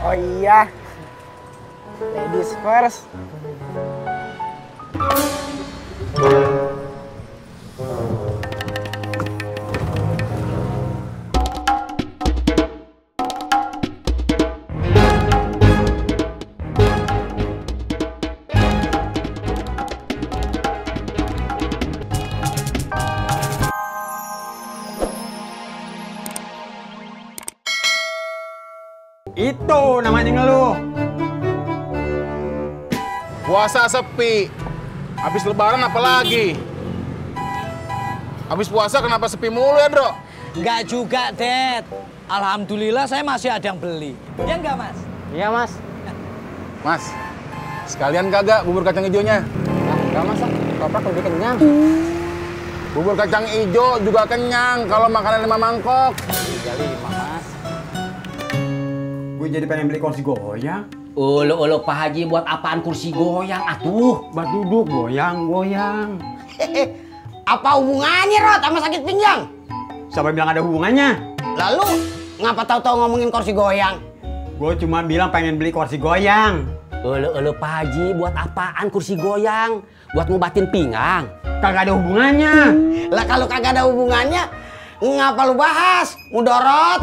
Oh iya, ladies first. Itu namanya ngeluh. Puasa sepi. Habis lebaran apa lagi? Habis puasa kenapa sepi mulu ya, Bro? Enggak juga, Dad. Alhamdulillah saya masih ada yang beli. Ya enggak, Mas? Iya, Mas. Mas, sekalian kagak bubur kacang hijaunya? Nah, enggak masak. Toprak lebih kenyang. Bubur kacang hijau juga kenyang kalau makanan 5 mangkok. 3-5, Mas. Gue jadi pengen beli kursi goyang. Ulu Pak Haji buat apaan kursi goyang atuh? Buat duduk goyang-goyang. Apa hubungannya Rod sama sakit pinggang? Siapa bilang ada hubungannya? Lalu ngapa tahu-tahu ngomongin kursi goyang? Gue cuma bilang pengen beli kursi goyang. Ulu Pak Haji buat apaan kursi goyang? Buat ngobatin pinggang? Kagak ada hubungannya. Lah kalau kagak ada hubungannya, ngapa lu bahas? Mudorot?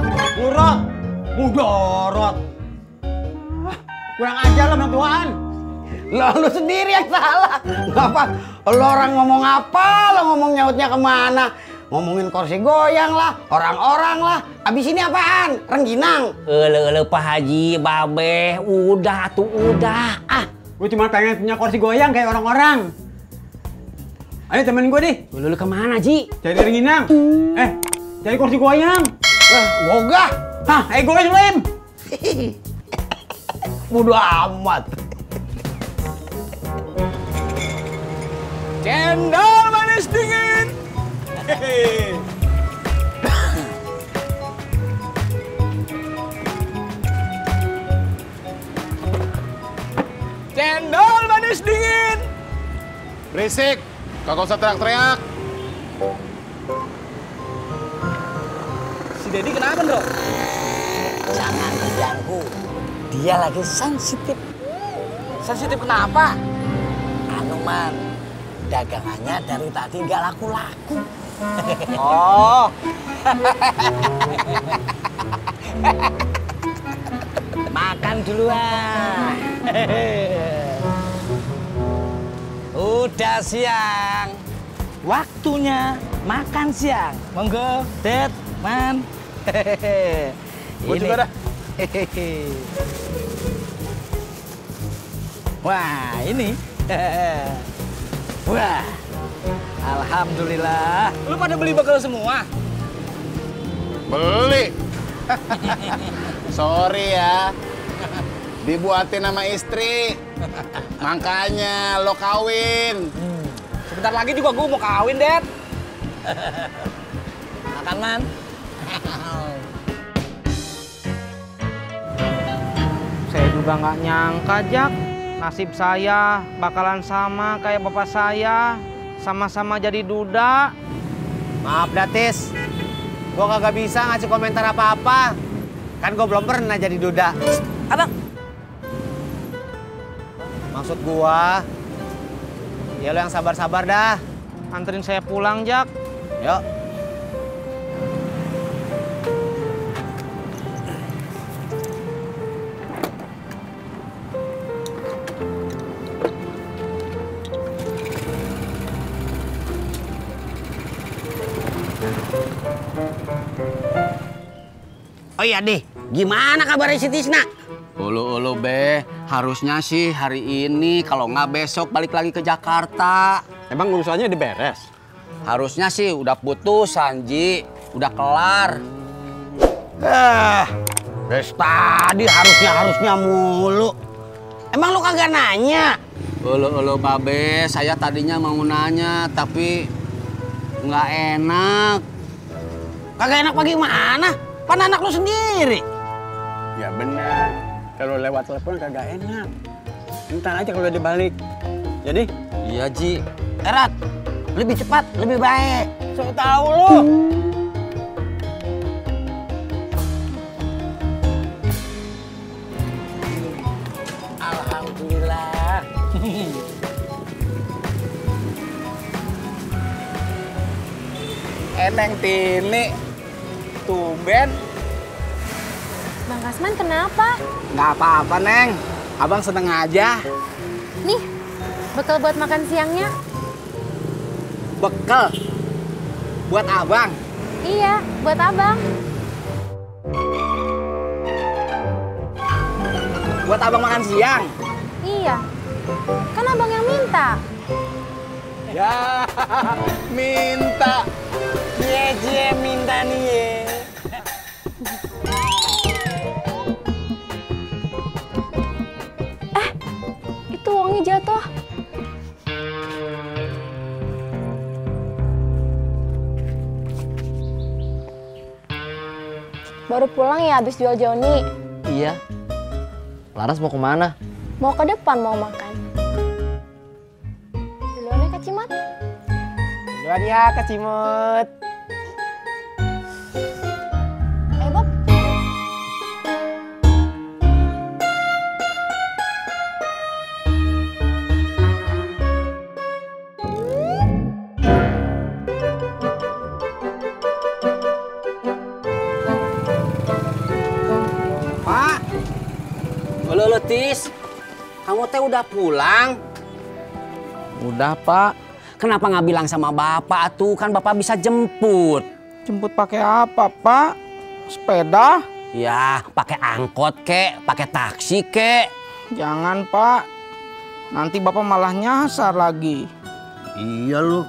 Mudorot. Kurang ajar lo mentuan. Lo sendiri yang salah. Ngapa? Lo orang ngomong apa? Lo ngomong nyautnya kemana? Ngomongin kursi goyang lah, orang-orang lah. Abis ini apaan? Rengginang? Ulu Pak Haji, Babeh, udah tuh udah. Gue cuma pengen punya kursi goyang kayak orang-orang. Ayo temenin gue deh. Lu kemana, Ji? Cari rengginang. Cari kursi goyang. Wogah. Hah, gue Slim. Bodoh amat. Cendol manis dingin. Cendol manis dingin. Berisik, kagak usah teriak-teriak. Si Dedi kenapa, Bro? Jangan diganggu. Dia lagi sensitif. Sensitif kenapa? Anu man, dagangannya dari tadi nggak laku-laku. Oh. Makan duluan. Udah siang. Waktunya makan siang. Monggo, Dad, Man. Gue juga dah. Wah, ini. Wah. Alhamdulillah. Lu pada beli bekal semua? Beli. Sorry ya. Dibuatin sama istri. Makanya lo kawin. Sebentar lagi juga gue mau kawin, Dad. Makan, Man. Saya juga nggak nyangka, Jak. Nasib saya bakalan sama kayak bapak saya. Sama-sama jadi duda. Maaf Datis, gue kagak bisa ngasih komentar apa-apa. Kan gue belum pernah jadi duda. Abang. Maksud gue, ya lo yang sabar-sabar dah. Anterin saya pulang, Jak. Yuk. Oh iya deh, gimana kabarnya si Tisna? Ulu be, harusnya sih hari ini, kalau nggak besok balik lagi ke Jakarta. Emang urusannya udah beres? Harusnya sih udah putus, Sanji, udah kelar. Dari tadi harusnya mulu. Emang lu kagak nanya? Ulu babe, saya tadinya mau nanya, tapi nggak enak. Kagak enak bagaimana? Pan anak lu sendiri. Ya benar. Kalau lewat telepon kagak enak. Ntar aja kalau dia balik. Jadi? Iya, Ji. Erat, lebih cepat, lebih baik. So tahu lu. Eneng Tini, tumben. Bang Kasman kenapa? Nggak apa-apa, Neng. Abang seneng aja. Nih, bekal buat makan siangnya. Bekal buat abang. Iya, buat abang. Buat abang makan siang. Iya, kan abang yang minta. Ya, minta. Cie minta nih ye. Itu uangnya jatuh. Baru pulang ya habis jual Joni? Iya. Laras mau kemana? Mau ke depan mau makan. Duluan ya Kak Cimot. Duluan ya Kak Cimot. Ayo Bob. Pak, halo Tis, kamu teh udah pulang? Udah, Pak. Kenapa nggak bilang sama bapak tuh? Kan bapak bisa jemput. Jemput pakai apa, Pak? Sepeda? Ya, pakai angkot kek, pakai taksi kek. Jangan, Pak. Nanti bapak malah nyasar lagi. Iya lu.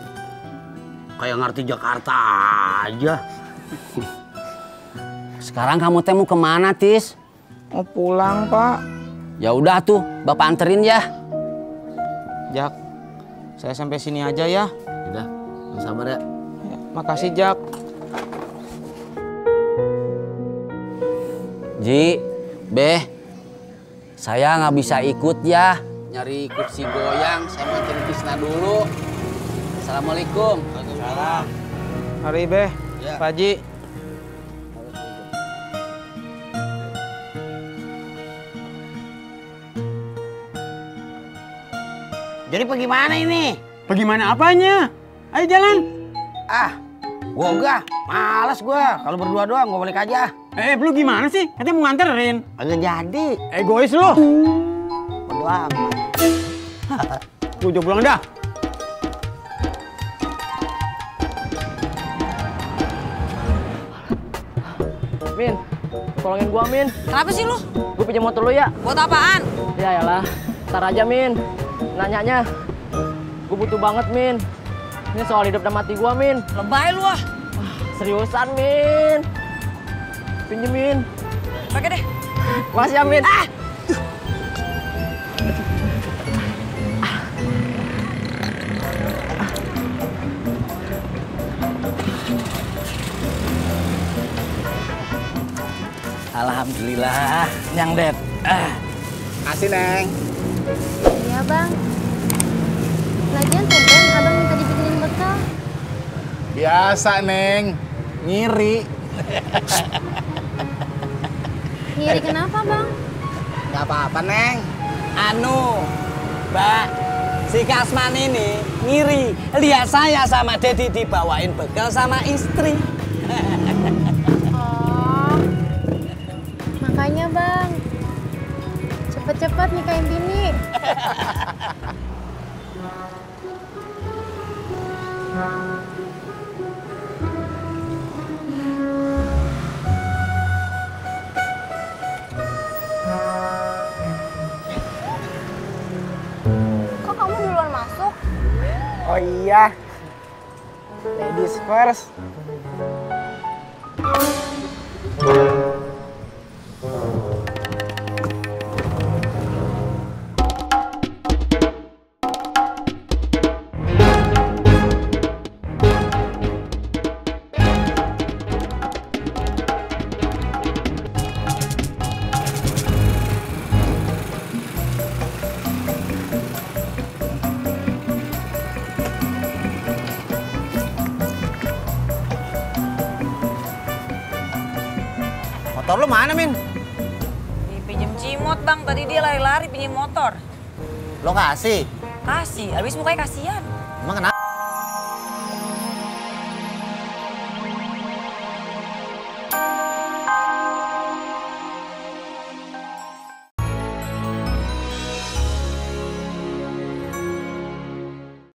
Kayak ngerti Jakarta aja. Sekarang kamu teh mau kemana, Tis? Mau pulang, Pak. Ya udah tuh, bapak anterin ya. Jak, saya sampai sini aja ya. Udah, sabar ya. Ya, makasih, Jak. Ji, Beh, saya nggak bisa ikut ya. Nyari kursi goyang, saya mau cari Tisna dulu. Assalamualaikum. Waalaikumsalam. Mari, Beh. Ya. Pak Ji. Jadi pergi mana ini? Bagaimana apanya? Ayo jalan. Ah, gua enggak. Males gua. Kalau berdua doang gua balik aja. Lu gimana sih? Katanya mau nganterin. Agak jadi. Egois lu. Bodo amat. Gua udah pulang dah. Min, tolongin gua, Min. Kenapa sih lu? Gua pinjam motor lu ya. Buat apaan? Ya yalah, ntar aja, Min. Nanyanya, gua butuh banget, Min. Ini soal hidup dan mati gua, Min. Lebay lu ah. Seriusan, Min. Pinjemin. Pakai deh. Makasih ya, Min. Alhamdulillah, Nyang Det. Kasih, Neng. Iya bang. Lagian tumben abang minta dibikinin bekal. Biasa, Neng. Ngiri. Ngiri kenapa bang? Nggak apa-apa, Neng. Mbak, si Kasman ini ngiri. Lihat saya sama Dedi dibawain bekal sama istri. Oh, makanya bang. Cepet-cepet nikahin bini. Kok kamu duluan masuk? Oh iya. Ladies first. Motor lu mana, Min? Dipinjem Cimot bang, tadi dia lari-lari pinjem motor. Lo kasih? Kasih, habis mukanya kasihan. Emang kenapa?